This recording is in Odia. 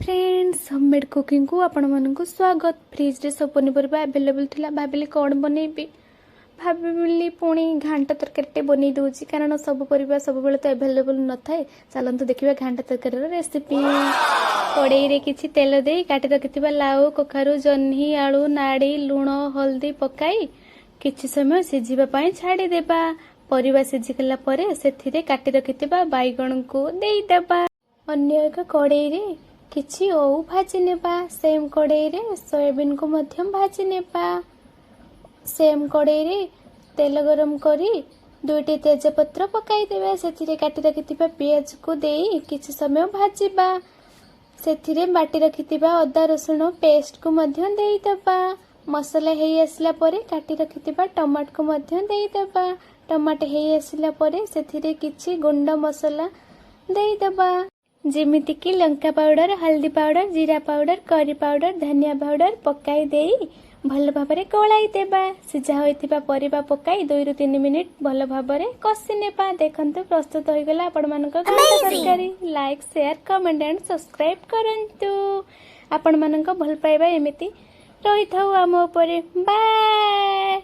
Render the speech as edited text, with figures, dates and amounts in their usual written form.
ଫ୍ରେଣ୍ଡସ୍, ହୋମମେଡ୍ କୁକିଂକୁ ଆପଣମାନଙ୍କୁ ସ୍ୱାଗତ। ଫ୍ରିଜ୍ରେ ସବୁ ପନିପରିବା ଆଭେଲେବୁଲ୍ ଥିଲା। ଭାବିଲି କ'ଣ ବନେଇବି? ଭାବିଲି ପୁଣି ଘାଣ୍ଟ ତରକାରୀଟେ ବନେଇ ଦେଉଛି, କାରଣ ସବୁ ପରିବା ସବୁବେଳେ ତ ଆଭେଲେବୁଲ୍ ନଥାଏ। ଚାଲନ୍ତୁ ଦେଖିବା ଘାଣ୍ଟ ତରକାରୀର ରେସିପି। କଡ଼େଇରେ କିଛି ତେଲ ଦେଇ କାଟି ରଖିଥିବା ଲାଉ, କଖାରୁ, ଜହ୍ନି, ଆଳୁ, ନାଡ଼ି, ଲୁଣ, ହଳଦୀ ପକାଇ କିଛି ସମୟ ସିଝିବା ପାଇଁ ଛାଡ଼ିଦେବା। ପରିବା ସିଝିଗଲା ପରେ ସେଥିରେ କାଟି ରଖିଥିବା ବାଇଗଣକୁ ଦେଇଦେବା। ଅନ୍ୟ ଏକ କଡ଼େଇରେ କିଛି ଓଉ ଭାଜି ନେବା। ସେମ୍ କଡ଼େଇରେ ସୋୟାବିନ୍କୁ ମଧ୍ୟ ଭାଜି ନେବା। ସେମ୍ କଡ଼େଇରେ ତେଲ ଗରମ କରି ଦୁଇଟି ତେଜପତ୍ର ପକାଇଦେବା। ସେଥିରେ କାଟି ରଖିଥିବା ପିଆଜକୁ ଦେଇ କିଛି ସମୟ ଭାଜିବା। ସେଥିରେ ବାଟି ରଖିଥିବା ଅଦା ରସୁଣ ପେଷ୍ଟକୁ ମଧ୍ୟ ଦେଇଦେବା। ମସଲା ହେଇ ଆସିଲା ପରେ କାଟି ରଖିଥିବା ଟମାଟୋକୁ ମଧ୍ୟ ଦେଇଦେବା। ଟମାଟୋ ହେଇ ଆସିଲା ପରେ ସେଥିରେ କିଛି ଗୁଣ୍ଡ ମସଲା ଦେଇଦେବା, ଯେମିତିକି ଲଙ୍କା ପାଉଡର, ହଳଦୀ ପାଉଡର, ଜିରା ପାଉଡର, କରି ପାଉଡର, ଧନିଆ ପାଉଡର ପକାଇ ଦେଇ ଭଲ ଭାବରେ ଗୋଳାଇ ଦେବା। ସିଝା ହୋଇଥିବା ପରିବା ପକାଇ 2ରୁ 3 ମିନିଟ୍ ଭଲ ଭାବରେ କଷି ନେବା। ଦେଖନ୍ତୁ, ପ୍ରସ୍ତୁତ ହୋଇଗଲା ଆପଣମାନଙ୍କ ଘାଣ୍ଟ ତରକାରୀ। Like, share, comment and subscribe କରନ୍ତୁ। ଆପଣମାନଙ୍କ ଭଲ ପାଇବା ଏମିତି ରହିଥାଉ ଆମ ଉପରେ। ବାଏ।